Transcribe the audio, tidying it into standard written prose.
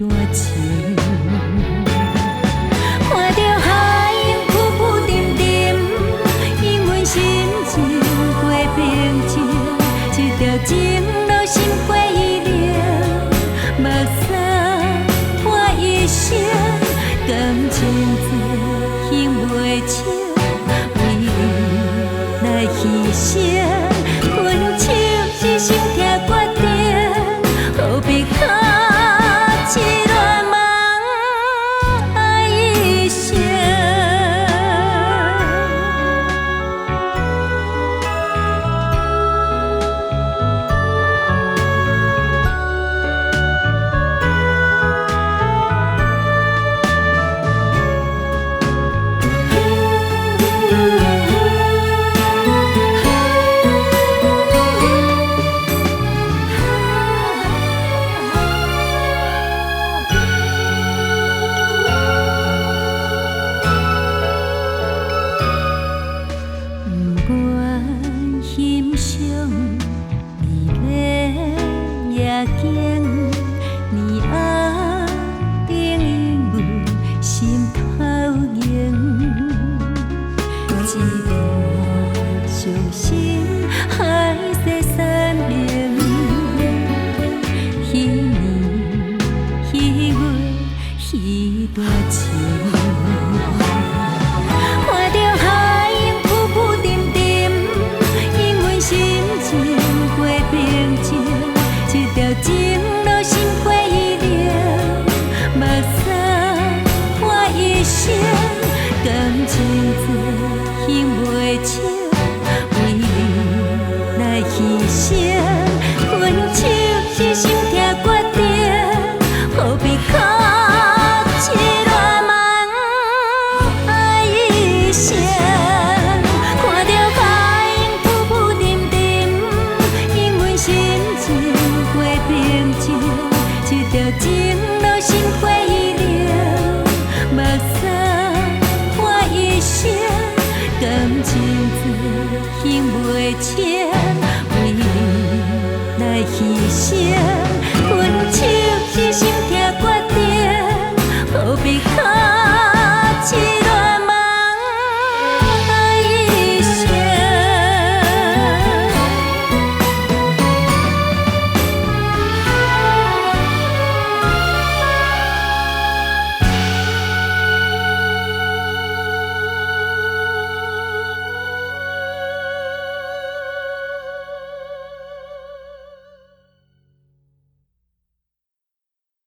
段情。看著海湧浮浮沉沉，因阮心情過平靜，這條情路心灰意冷，目屎換一生，感情做還袂清，為你來犧牲，分手是心痛決定，何必苦一亂夢愛一生。不愿欣賞美麗夜景，年仔頂映阮心頭形，一段傷心海誓山盟，彼年彼月彼段情。看著海湧浮浮沉沉，因阮心情過平靜，這條情路心灰意冷，目屎換一生，感情做還袂清，為你來犧牲，分手是心痛決定，何必苦一亂夢愛一生。看著海湧浮浮沉沉，因阮心情過平靜，這條情路心灰意冷，目屎換一生，感情做還袂清，為你來犧牲。